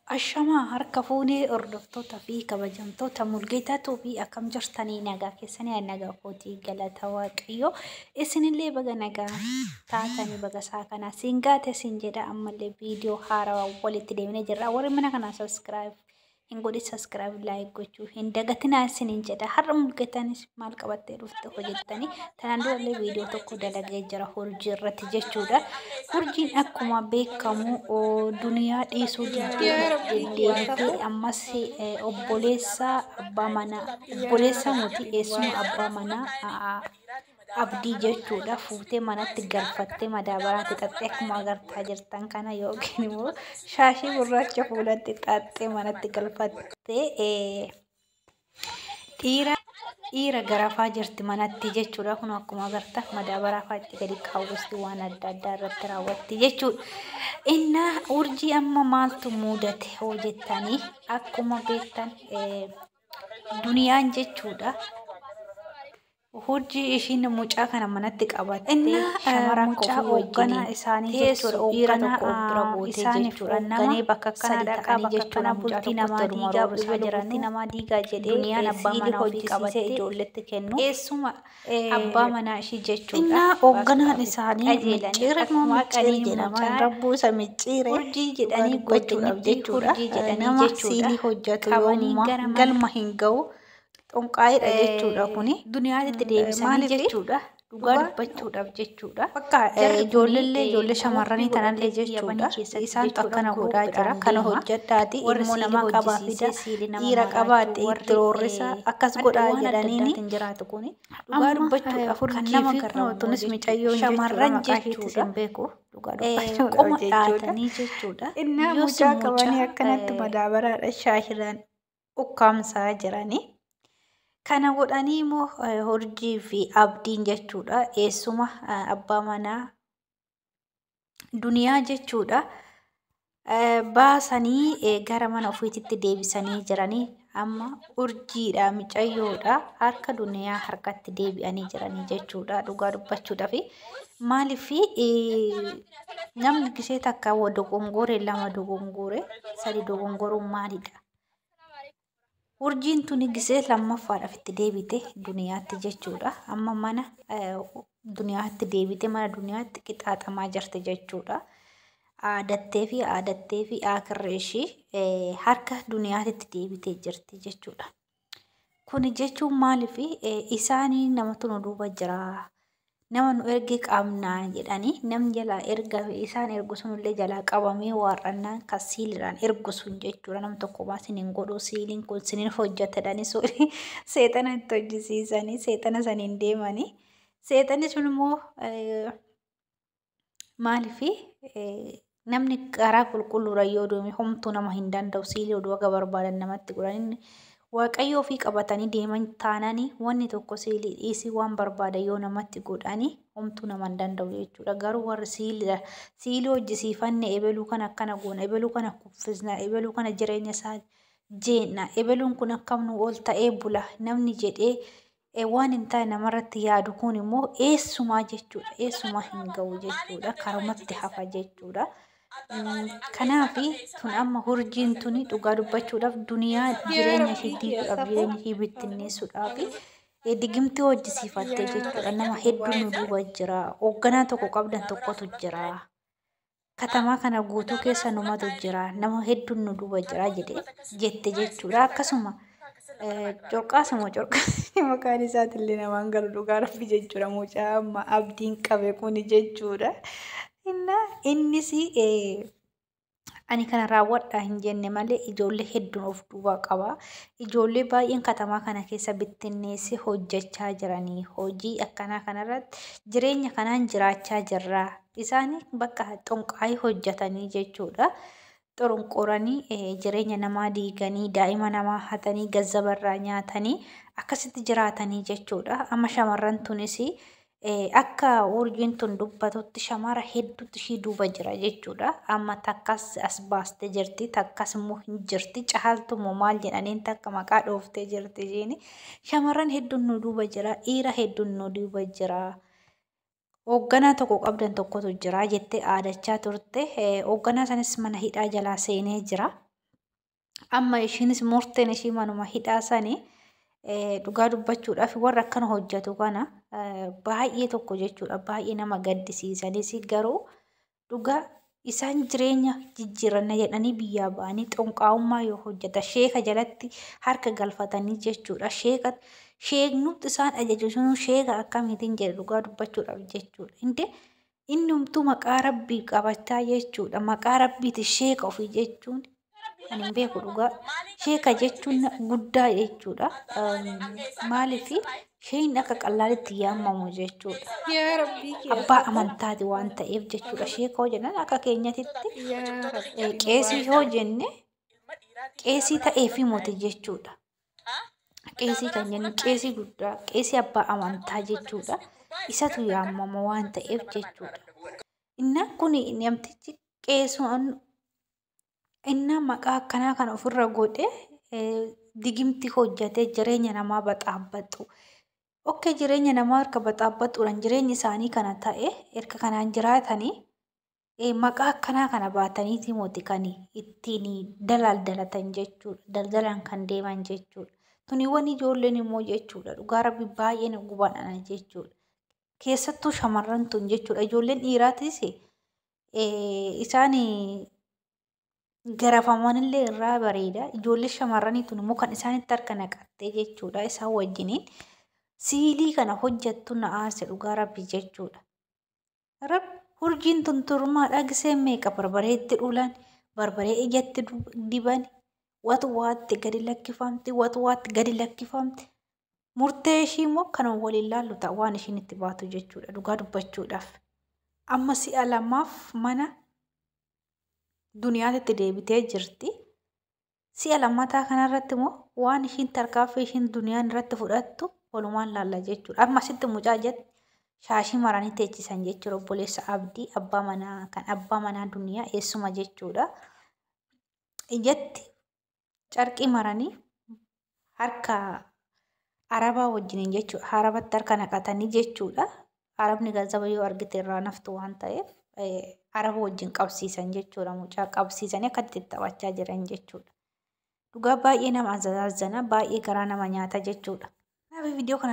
Ashamaa harka fuunee hordoftoota fi kabajamtoota Mulgeetaa Tuubii, akkam jirtanii? Nagaa keessanii? Nagaa kootii, galata Waaqayyoo. Isinillee baga nagaa taatanii, baga isaa kanaa siin gaate siin jedha. Ammallee viidiyoo haarawaa walitti deemnee jirra. Warri mana kanaa subscribe hin godhin, subscribe, like gochuu hin dagatinaa isiniin jedha. Har'a Mulgeetaanis maal qabattee dhufte hojjettanii, tanaan durallee viidiyoo tokko dalagee jira Urjii irratti jechuudha. Urjiin akkuma beekamu duniyaa dhiisuu diddee deddeebitee, ammas obboleessa abbaa manaa, obboleessa mootii, eessuma abbaa manaa Abdii jechuudha, fuutee manatti galfattee madaabaraatti xaxxee, akkuma agartaa jirtan kana, yookiin immoo shaashii gurraacha fuulatti xaxxee manatti galfattee dhiira garafaa jirti manatti jechuudha. Kun akkuma agartan madaabaraa fa'aa itti gadi kaawwasti, waan adda addaa irratti raawwatti jechuudha. Innaa Urjii amma maaltu mudate hoo jettanii, akkuma beektan duniyaan jechuudha. Hojii ishiin mucaa kana manatti qabattee shamara mucaa hoogganaa isaanii jechuudha. Dhiira tokko of bira gootee jechuudha. Nama bakka kana dhaqaa, bakka kana bultii namaa diigaa, bultii namaa diigaa jedhee duniyaan abbaa manaa ofii qabattee ijoolletti kennu. Eessuma abbaa manaa ishii jechuudha. Innaa hoogganaan isaanii micciire moo micciire jedhama. Rabbuu isa micciire. Hojii jedhanii gochuudhaaf jechuudha. Nama siilii hojjetu yoomuma galma hin ga'u. Xonqaa'eedha jechuudha kuni. Duniyaatti deebisanii jechuudha. Dhugaa dubbachuudhaaf jechuudha. Bakka ijoolleellee, ijoollee shamarranii tanallee jechuudha. Isaantu akkana godhaa jira. Kana hojjedhaati ilmoo namaa qabaa fida, dhiira qabaate itti roorrisa, akkas godhaa jedhaniini. Jiraatu kuni. Dhugaa dubbachuudhaaf kan nama garramu tunis micayyoon shamarran jechuudha. Beeku. Dhugaa dubbachuudhaaf qoma dhaatanii jechuudha. Innaa mucaa qabanii akkanatti madaabaraadha shaashiraan ukkaamsaa jiranii. Kana godhanii immoo Urjii fi Abdiin jechuudha. Eessuma abbaa manaa duniyaa jechuudha. Baasanii gara mana ofiititti deebisanii jiranii. Amma Urjiidha, micayyoodha, harka duniyaa harkatti deebi'anii jiranii jechuudha. Dhugaa dubbachuudhaaf maaliif namni gisee takka dogongore, lama dogongore, sadi dogongoruun maalidha? Urjiin tuni gisee lammaffaadhaaf itti deebite duniyaatti jechuudha. Amma mana duniyaatti deebite, mana duniyaatti qixaaxamaa jirti jechuudha. Aadattee fi aadattee fi akirri ishii harka duniyaatti deebitee jirti jechuudha. Kuni jechuun maaliif isaanii namatu nu duuba jira, nama nu erge qabnaa jedhanii, namni jalaa erga isaan ergu sunillee jalaa qabamee waarrannaan kan siiliidhaan ergu sun jechuudha. Nam tokko maa sinin godhu, siiliin kun sinin hojjetadhanii seexana itti hojjisiisanii seexana saniin deemanii. Seexanni sun immoo maaliif namni karaa qulqulluudha yoo deeme homtuu nama hin danda'u. Siilii oduu akka barbaadan namatti godhan, Waaqayyoo ofii qabatanii deeman taananii, wanni tokko siilii dhiisii waan barbaadan yoo namatti godhanii homtuu nama hin danda'u jechuudha. Garuu warri siilii hojjisiifanne, ebeluu kana akkana goona, ebeluu kana kuffisna, ebeluu kana jireenya isaa jeenna, ebeluun kun akkam nu ol ta'ee bula namni jedhee waan hin taane namarratti yaadu kun immoo eessumaa jechuudha. Eessumaa hin ga'u jechuudha. Karumatti hafa jechuudha. Kanaaf tun amma Urjiin tuni dhugaa dubbachuudhaaf duniyaa jireenya ishee diiguudhaaf, jireenya ishee bittinneessuudhaaf digimtii hojjisiifattee jechuudha. Nama hedduu nu duuba jira. Hoogganaa tokko qabdan tokkotu jira. Katamaa kana guutuu keessa numatu jira. Nama hedduun nu duuba jira jedhee jette jechuudha. Akkasuma corqaasa moo corqaasa maqaan isaatillee namaan galu, dhugaa rabbi jechuudha. Mucaa amma Abdiin qabe kuni jechuudha. Innis ani kana raawwadhaa hin jenne malee ijoollee hedduun of duubaa qaba. Ijoollee baay'een katamaa kana keessa bittinneessee hojjechaa jiranii, hojii akkanaa kanarratti jireenya kanaan jiraachaa jirra. Isaan bakka xonqaayii hojjetanii jechuudha. Xoronqoranii jireenya namaa diiganii, daa'ima namaa hatanii, gazzabarraa nyaatanii akkasitti jiraatanii jechuudha. Amma shamarran tunis akka Urjiin tun dubbatutti shamara hedduutu ishii duuba jira jechuudha. Amma takkas as baastee jirti, takkas immoo hin jirti. Caaltu moo maal jedhaniin takka maqaa dhooftee jirti ishiin. Shamarran hedduun nu duuba jira, dhiira hedduun nu duuba jira. Hoogganaa tokko qabdan tokkotu jira jettee aadachaa turte. Hoogganaa sanis mana hidhaa jalaa seenee jira. Amma ishiinis murteen ishii manuma hidhaa sanii dhugaa dubbachuudhaaf warra akkana hojjetu kana baay'ee tokko jechuudha. Baay'ee nama gaddisiisanis garuu dhugaa isaan jireenya jijjiiranna jedhanii biyyaa ba'anii xonqaa'ummaa yoo hojjeta sheeka jalatti harka galfatanii jechuudha. Sheeka sheeknumti isaan ajaju sunuu sheeka akkamiitiin jedhe dhugaa dubbachuudhaaf jechuudha. Indee inni humtuu maqaa rabbii qabachaa jechuudha. Maqaa rabbiiti sheeka ofii jechuun ani hin beeku dhugaa. Sheeka jechuun guddaa jechuudha. Maaliif sheekni akka qallaalitti yaamamu jechuudha. Yaa Rabbii kiyya. Abbaa amantaati waan ta'eef jechuudha. Sheeka hoo jennan akka keenyatitti Yaa Rabbii. qeesii hoo jenne qeesii ta'eefi moti jechuudha. Qeesii kan jennu qeesii guddaa qeesii abbaa amantaa jechuudha. Isatu yaamama waan ta'eef jechuudha. Innaan kun namtichi qeesuun innaa maqaa akkanaa kana ofirra godhe digimti hojjetee jireenya namaa baxaabaxu. Okkee jireenya namaa harka baxaabaxuudhaan jireenyi isaanii kana ta'e erga kanaan jiraatanii maqaa akkanaa kana baataniiti moti kan ittiin daldalatan jechuudha. Daldalaan kan deeman jechuudha. Tuniiwwan ijoolleen immoo jechuudha. Dhugaa rabbi baay'ee na guban jechuudha. Keessattuu shamarran tun jechuudha. Ijoolleen dhiiraatis isaan garafamanillee irraa bareeda. Ijoollee shamarranii tun immoo kan isaanitti harka naqattee jechuudha. Isaan wajjiniin siilii kana hojjettu na aarse dhugaa rabbi jechuudha. Rabbi urjiin tun turmaadha gisee meeqa barbareetti dhulan barbaree ijatti diban watu waatti gadi lakkifamti watu waatti gadi lakkifamti. Murtee ishii immoo kanuma waliin laallu ta'a waan ishiin itti baatu jechuudha dhugaa dubbachuudhaaf. Amma si'a lamaaf mana duniyaatti deebitee jirti. Si'a lammataa kanarratti immoo waan ishiin tarkaaffii ishiin duniyaan irratti fudhattu walumaan laalla jechuudha. Amma asitti mucaa jetti shaashii maranii teechisan jechuudha. Obboleessa Abdii abbaa manaa kan abbaa manaa duniyaa eessuma jechuudha. Ijatti carqii maranii harka arabaa wajjiniin jechuudha. Arabatti harka naqatanii jechuudha. Arabni ganzaba yoo argite irraa naftu waan ta'eef araba wajjin qabsiisan jechuudha. Mucaa qabsiisanii akka itti taphachaa jiran jechuudha. Dhugaa baay'ee nama azaazana baay'ee garaa nama nyaata jechuudha. Kanaaf viidiyoo kana